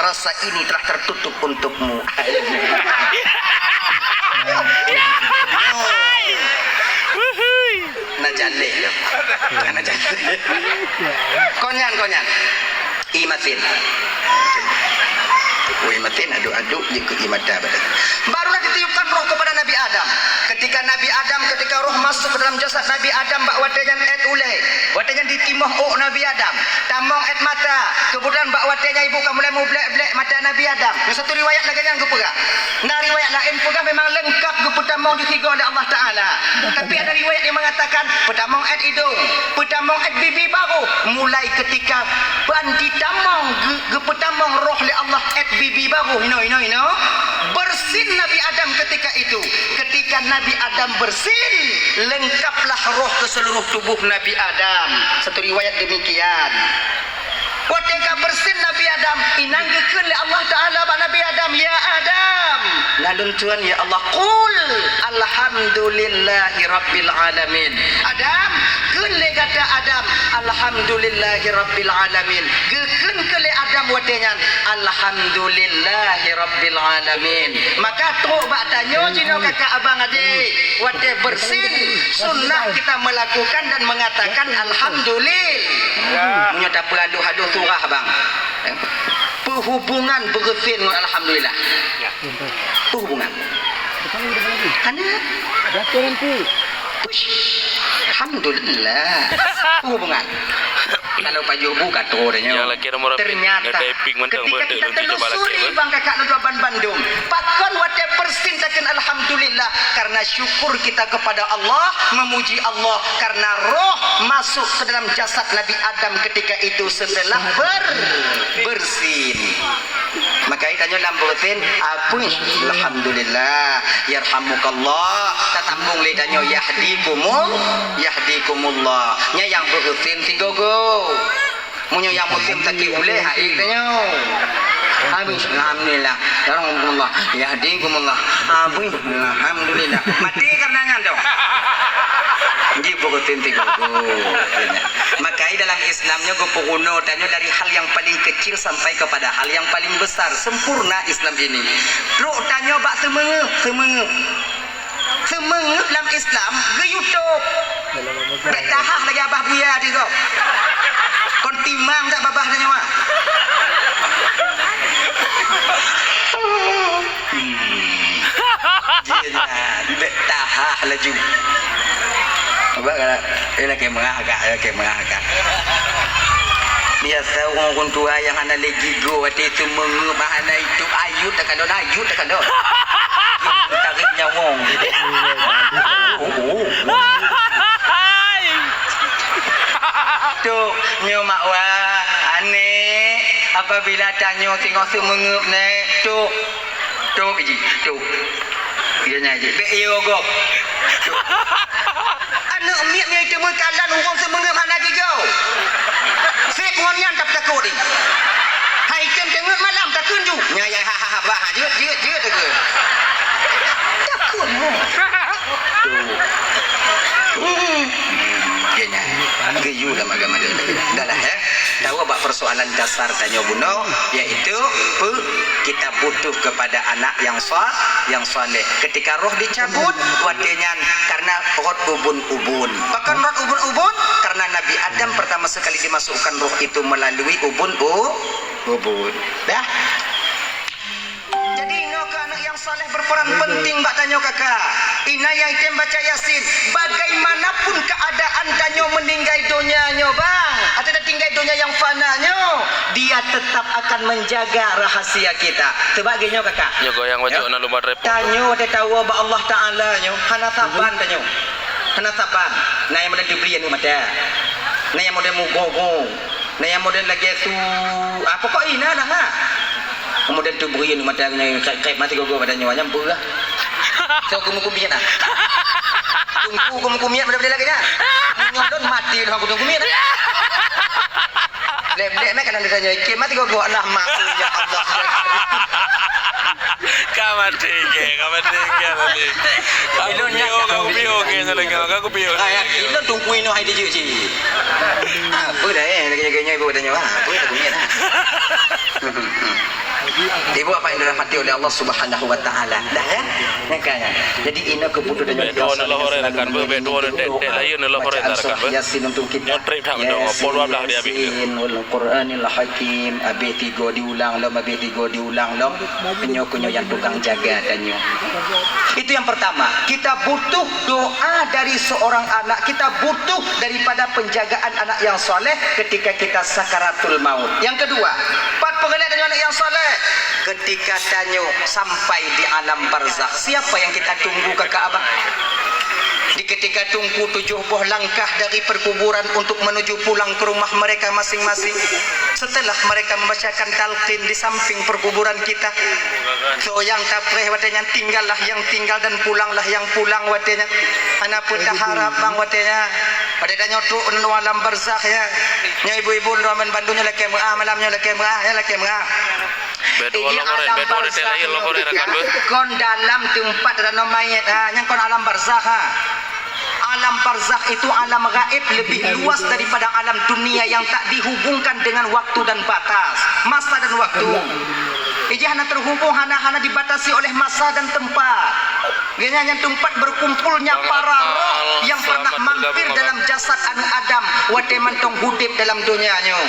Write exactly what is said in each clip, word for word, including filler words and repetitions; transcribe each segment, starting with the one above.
Rasa ini telah tertutup untukmu. Na jaleh. Na jaleh. Kon nyan, kon nyan. Ié maten. Oh, ié maten, aduk-aduk je keu ié mata badan. Barulah ditiupkan roh kepada Nabi Adam. Ketika Nabi Adam, ketika roh masuk ke dalam jasad Nabi Adam, bak watée nyan ét ulée. Watée nyan ditimoh ôk Nabi Adam. Tamong ét mata. Keubeutulan bak watée nyan ibu ka mulai mublek-blek mata Nabi Adam. Nyang satu riwayat lagée nyan geupeugah. Na riwayat laén peugah memang leungkap geupeutamong jih sigoe lé Allah Taala. Tapi ada riwayat yang mengatakan peutamong ét idong, peutamong ét bibi baroh. Mulai ketika ban jitamong geu-, geupeutamong roh lé Allah ét bibi baroh, inoe, inoe, inoe, beursin Nabi Adam ketika itu. Ketika Nabi Adam beursin, leungkaplah roh ke seluruh tubuh Nabi Adam. Satu riwayat demikian. Watée ka beursin Nabi Adam, inan geukheun lé Allah Taala bak Nabi Adam, "Ya Adam, na lôn kheun, ya Allah, qul alhamdulillahi rabbil alamin." Adam, kheun lé gata Adam, "Alhamdulillahi rabbil alamin." Geukheun keu lé Adam watée nyan, "Alhamdulillahi rabbil alamin." Maka trok bak tanyoe jinoe kakak abang adik, watée beursin, sunnah kita melakukan dan mengatakan alhamdulillah. Meunyoe tapeuhalôh-halôh surah bang. Peuhubungan beursin ngon alhamdulillah. Peuhubungan. Hana. Push. Alhamdulillah. Peuhubungan. Kalau pajoh bu ka troh dah nyoe. Ternyata ketika kita telusuri bang kakak lôn ban bandum, pakon watée beursin takheun alhamdulillah, karena syukur kita kepada Allah, memuji Allah karena roh masuk ke dalam jasad Nabi Adam ketika itu setelah ber-, beursin. Maka tanyoe lam beursin, apui, alhamdulillah, yarhamukallah. Tatambong lé tanyoe, yahdikumul, yahdikumullah. Nyan nyang beursin sigoe-goe. Meunyoe nyang musim sakét ulée, hai tanyoe. Habis, alhamdulillah. Yarhamukumullah, yahdikumullah. Habis, alhamdulillah. Maté karena nyan tu. Ji beursin sigoe-goe. Maka dalam Islam nyoe geupeurunoe tanyoe dari hal yang paling kecil sampai kepada hal yang paling besar. Sempurna Islam ini. Trok tanyoe bak seumeungeup, seumeungeup. Seumeungeup lam Islam geuyue tôb. Bék tahah lagée Abah Buya tigoe. Kon timang that babah tanyoe. Hmm. Jih nyan, bék tahah laju. Abah galak, eh, lakée meurah agak, lakée meurah agak. Biasa ureuëng-ureuëng tuha nyang hana lé gigoe watée seumeungeup, hana itôb, ayut takalon, ayut takalon. Tarék nyawöng. Oh, oh, oh. Tu, nyoe mak wa, aneuëk, apabila tanyoe singoh seumeungeup nyoe, tu, tu biji, tu. Iya nyan jih. Bék iyo gob. Aneuëk miet nyoe iteumeukalan ureuëng seumeungeup hana gigoe. Sép ngon nyan tapeutakot jih. Hai tem teungeut malam takheun ju. Nya ya ha ha ha bah jeuet jeuet jeuet takheun. Takheun. Tuh. Hmm. Iya nyan. Geuyue lam agama dia. Dah lah, eh. Tahu bak persoalan dasar tanyoe bunoe, yaitu pe-, kita butuh kepada anak yang sa-, yang saleh. Ketika roh dicabut, watée nyan karena rot ubun-ubun. Pakon rot ubun-ubun? Karena Nabi Adam pertama sekali dimasukkan roh itu melalui ubun-u-, ubun. Dah. Jadi, nyoe keuh aneuk nyang saleh berperan penting bak tanyoe kakak. Inan nyang item baca Yasin, bagaimanapun keadaan tanyoe meninggai donya nyoe, bang, atau tinggai donya nyang fana nyoe, Dia tetap akan menjaga rahasia kita. Teuba lagée nyoe kakak. Nyoe goyang bacut na lumat repot. Tanyoe watée tawoe bak Allah Taala nyoe, hana saban tanyoe. Hana saban. Na nyang model teubri aneuk mata. Na nyang model mugogo. Na nyang model lagée su, ah, pokok inan lah, ha. Model teubri aneuk mata nyang kreb-kreb mati gogo pada nyoe nyang beurah. So, keumu-kumiet ah. Tungku keumu-kumiet model lagée nyan. Nyoe lôn mati lôn aku tungku miet ah. Lem-lem meh kadang ditanya, "Iké mati gogo alah mak." Ya Allah. Ka maté ke, ka maté ke tadi. Aku piôh, aku piôh ke, aku piôh. Ilôn tungku inoe hai dijeuet cit. Apa dah, eh, lagée-lagée nyoe ibu tanya, wah, apa dah bunyi dah. dirahmati oleh Allah Subhanahu wa Taala. Dah, ya? Nyang ka nyan. Jadi, inoe keubutuhan tanyoe. Bèk tuwoe neuloh rot rakan beuh, bèk tuwoe neutek-tek layeue neuloh rot rakan beuh. Yasin untuk kita. Nyoe trép that meunoe, pukul dua belas dihabéh. Yasin wal Qur'anil Hakim. Habéh tiga diulang lom, habéh tiga diulang lom. Nyoe keuh nyoe nyang tukang jaga tanyoe. Itu yang pertama. Kita butuh doa dari seorang anak, kita butuh daripada penjagaan anak yang soleh ketika kita sakaratul maut. Yang kedua, pat peureulèe tanyoe anak yang soleh? Ketika tanyoe sampai di alam barzakh, siapa yang kita tunggu, kakak abang? Di ketika tunggu tujuh boh langkah dari perkuburan untuk menuju pulang ke rumah mereka masing-masing. Setelah mereka membacakan talqin di samping perkuburan kita, soe nyang tapreh watèe nyan, tinggallah yang tinggal dan pulanglah yang pulang watèe nyan. Hana peue taharap bang watèe nyan. Watèe tanyoe trok u alam barzakh, ya. Nyoe ibu-ibu, lôn ban bandum nyoe lakèe meu'ah, malam nyoe lakèe meu'ah, ya, lakèe meu'ah. Bèk tuwoe neuloh rot, bèk tuwoe neutek layeue, neuloh rot rakan beuh. Kon dalam teumpat tanoh manyét, ha, nyan kon alam barzakh, ha. Alam barzakh itu alam gaib lebih luas daripada alam dunia yang tak dihubungkan dengan waktu dan batas, masa dan waktu. Ijih hana terhubung, hana, hana dibatasi oleh masa dan tempat. Geuhnyan nyan teumpat berkumpulnya para roh yang pernah mampir dalam jasad aneuk Adam watèe mantong udép dalam donya nyoe.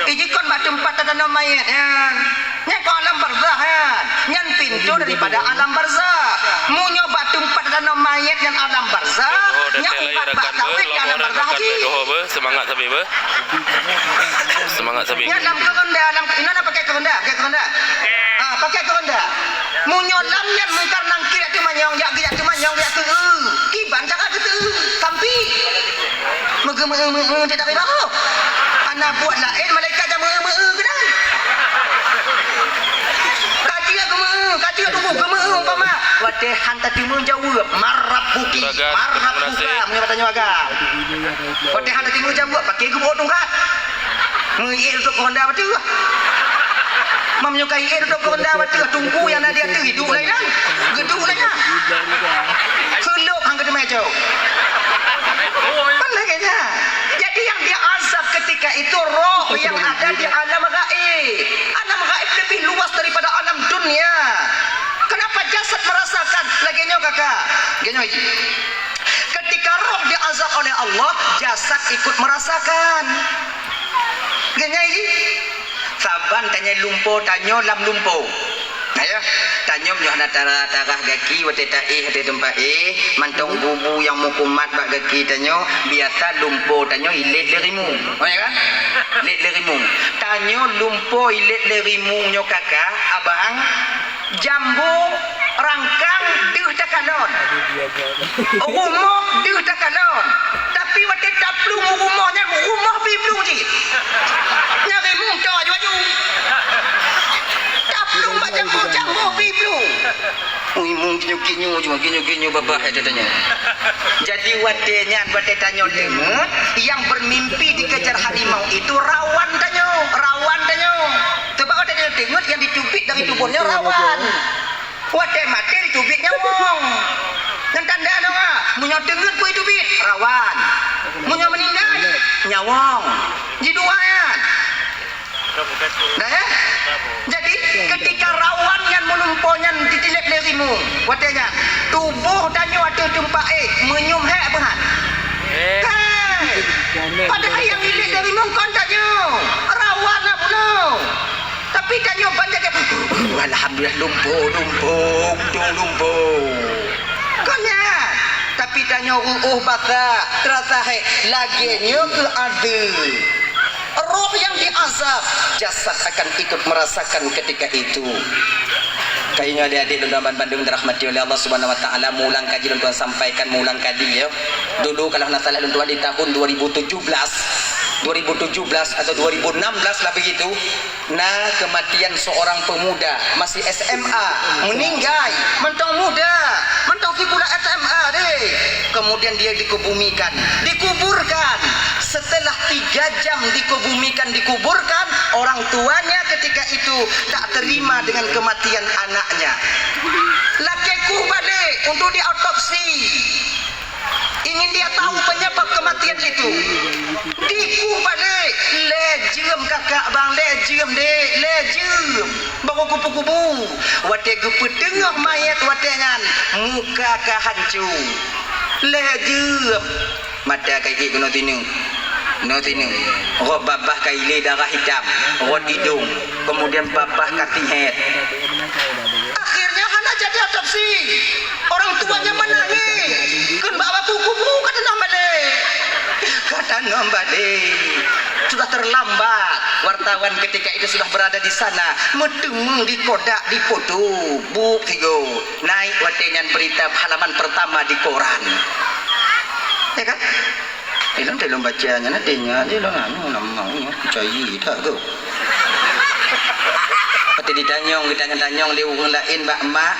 Ijih kon bak teumpat tanoh manyét nyan. Nyan keuh alam barzakh nyan. Nyan pintoe daripada alam barzakh. Meunyoe bak teumpat tanoh manyét nyan alam barzakh, nyan ubat bak kawét di alam barzakh jih. Seumangat sabe beuh. Seumangat sabe. Nyan lam keureunda, lam inoe na pakai keureunda, pakai keureunda. Ah, pakai keureunda. Meunyoe lam nyan Mungkar Nangkir jak teumanyong, jak geujak teumanyong, jak keu, kiban cara keu, tampi. Meugeumeu-meu cit dari bahu. Hana buet laén malaikat nyang meu-meu keunan. Ka jeuet geumeu, ka jeuet tuboh geumeu umpama. Watèe han tateumèe jaweueb, "Man rabbuki, man rabbuka," meunyoe bak tanyoe agam. Watèe han tateumèe jaweueb, paké geuboh tungkat. Meuiék rot keureunda bateuh. Meunyoe ka iék rot keureunda bateuh, tungku nyang na di ateueh, iduek lagèe nyan. Geuduek lagèe nyan. Seulok han geuteumèe jaweueb. Kan lagèe nyan. Jadi yang diazab ketika itu roh yang ada di alam gaib. Alam gaib lebih luas daripada alam dunia. Kenapa jasad merasakan? Lagèe nyoe kakak. Lagèe nyoe. Ketika roh diazab oleh Allah, jasad ikut merasakan. Lagèe nyoe. Saban tanyoe lumpo, tanyoe lam lumpo. Ayo, tanyoe nyoe hana tara-, tarah gaki watèe taéh watèe teumpat éh, mantong bubu nyang meukumat bak gaki tanyoe, biasa lumpo tanyoe ilét lé rimueng. Oh, ya kan? Lét lé rimueng. Tanyoe lumpo ilét lé rimueng nyoe kakak, abang, jambo, rangkang, deuh takalon. Rumoh deuh takalon. Tapi watèe taplueng rumoh nyan, rumoh pih plueng cit. Nyan rimueng toe aju-aju. Taplueng bak jambo, jambo pih plueng. Ui, mung kinyu-kinyu jua, kinyu-kinyu babah, ya, katanya. Jadi, watèe nyan, watèe tanyoe deungon, yang bermimpi dikejar harimau itu rawan tanyoe, rawan tanyoe. Sebab watèe tanyoe deungon, yang dicubit dari tubuh nyoe rawan. Watèe maté dicubit nyawöng. Nyan tanda nyoe, ah. Meunyoe teungeut peue teubiet, rawan. Meunyoe meuninggai, nyawöng. Jidua nyan. Nah, ya? Jadi, ketika rawan nyan meulumpo nyan ditilép lé rimueng, watèe nyan, tuboh tanyoe ateueh teumpat éh, meunyum hék beuhan. Hék. Padahai nyang ilét lé rimueng kon tanyoe. Rawan na bunoe. Tapi tanyoe ban jaga, "Alhamdulillah, lumpo, lumpo, untung lumpo." Kon nyan. Tapi tanyoe reuôh basah, teurasa hék, lagèe nyoe keuh adeue. Roh yang diazab, jasad akan ikut merasakan ketika itu. Kayunya adik-adik lôn tuan bandum dirahmati oleh Allah Subhanahu wa Taala, meuulang kaji lôn tuan sampaikan, meuulang kaji, ya. Dulu kalau hana salah lôn tuan di tahun dua ribu tujuh belas, dua ribu tujuh belas atau dua ribu enam belas lah begitu, na kematian seorang pemuda masih S M A, meninggai, mantong muda, mantong sikula S M A deh. Kemudian dia dikebumikan, dikuburkan. Setelah tiga jam dikebumikan, dikuburkan, orang tuanya ketika itu tak terima dengan kematian anaknya. Lakèe kueh balek untuk diotopsi. Ingin dia tahu penyebab kematian itu. Dikueh balek, lhèe jeuem kakak bang, lhèe jeuem dek, lhèe jeuem. Kubu-kubu, watée geupeuteungoh manyét watée nyan, muka ka hanco. Lhée jeueb, mata ka ék keunoe sineuk, keunoe sineuk. Rot babah ka ilée darah hitam, rot idong, keumudian babah ka tihet. Akhirnya hana jadi otopsi. Orang tuanya menangis. Kheun bak baku kubu ka tanoh balé. Ka tanoh balé. Sudah terlambat. Wartawan ketika itu sudah berada di sana. Meuteumé di kodak, di foto. Bup sigo. Naik watée nyan berita halaman pertama di koran. Ya kan? Ilôn, ilôn baca nyan, ada ingat je lôn anu, nama nyoe, percaya tak ke? Watée ditanyong, ditanyong-tanyong lé ureuëng laén bak mak,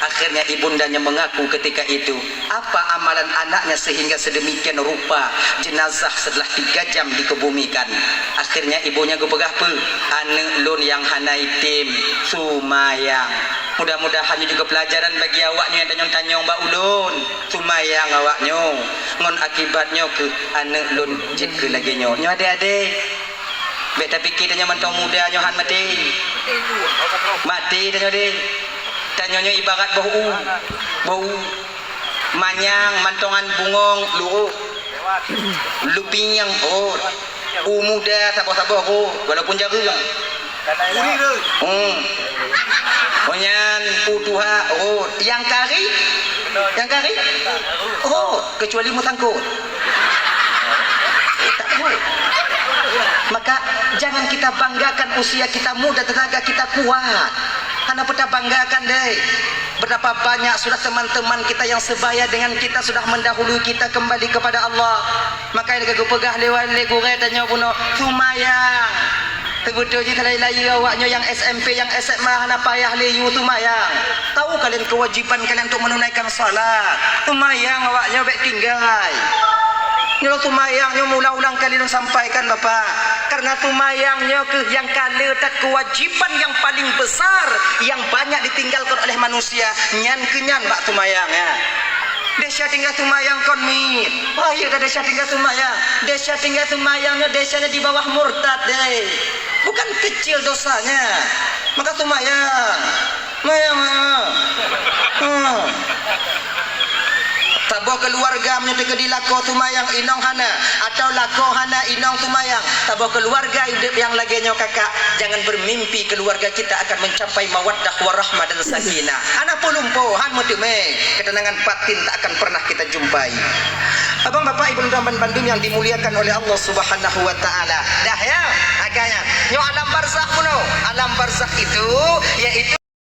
akhirnya ibunda nyan mengaku ketika itu, apa amalan anaknya sehingga sedemikian rupa jenazah setelah tiga jam dikebumikan. Akhirnya ibunya geupeugah peue, "Aneuëk lôn nyang hana item, Sumayang." Mudah-mudahan nyoe juga pelajaran bagi awaknyoe nyang tanyong-tanyong bak ulôn. Sumayang awaknyoe, ngon akibat nyoe keuh aneuëk lôn jeuet keu lagée nyoe. Nyoe adé-adé, bék tapike tanyoe mantong muda nyoe han maté. Maté tanyoe deh. Tanyoe nyoe ibarat boh u, boh u. Manyang mantongan bungong luruh, lupieng rot. U muda saboh-saboh rot, walaupun jareueng. Hmm. Oh nyan u tuha rot. Nyang kari? Nyang kari? Rot, kecuali meusangkot. Tak rot. Maka jangan kita banggakan usia kita muda, tenaga kita kuat. Hana peue tabanggakan deh. Betapa banyak sudah teman-teman kita yang sebaya dengan kita sudah mendahului kita kembali kepada Allah. Maka lagée geupeugah lé, lé gurée tanyoe bunoe, Sumayang. Teubeutôi jih ka layeue-layeue awaknyoe nyang S M P, nyang S M A hana payah lé yue Sumayang. Tahu kalian kewajiban kalian untuk menunaikan salat. Sumayang awaknyoe bék tinggai. Nyoe Sumayang nyoe meuulang-ulang kali lôn sampaikan, Bapak. Karena Sumayang nyoe keuh nyang ka le that kewajiban nyang paling besar yang banyak ditinggalkan oleh manusia. Nyan keuh nyan bak Sumayang, ya. Desya tinggai Sumayang kon miet. Oh iya, desya tinggai Sumayang. Desya tinggai Sumayang nyoe desyanya di bawah murtad deh. Bukan kecil dosanya. Maka Sumayang. Sumayang, Sumayang. Hmm. Saboh keuluwarga meunyoe teukeudi lakoe Sumayang inong hana, atau lakoe hana inong Sumayang, saboh keuluwarga udeb nyang lagée nyoe kakak, jangan bermimpi keuluwarga kita akan mencapai mawaddah warahmah dan sakinah. Hana peue lumpoe, han meuteumé, ketenangan batin tak akan pernah kita jumpai. Abang, bapak, ibu, dan bandum yang dimuliakan oleh Allah Subhanahu wa taala. Dah ya, agaknya. Nyoe alam barzakh bunoe. Alam barzakh itu yaitu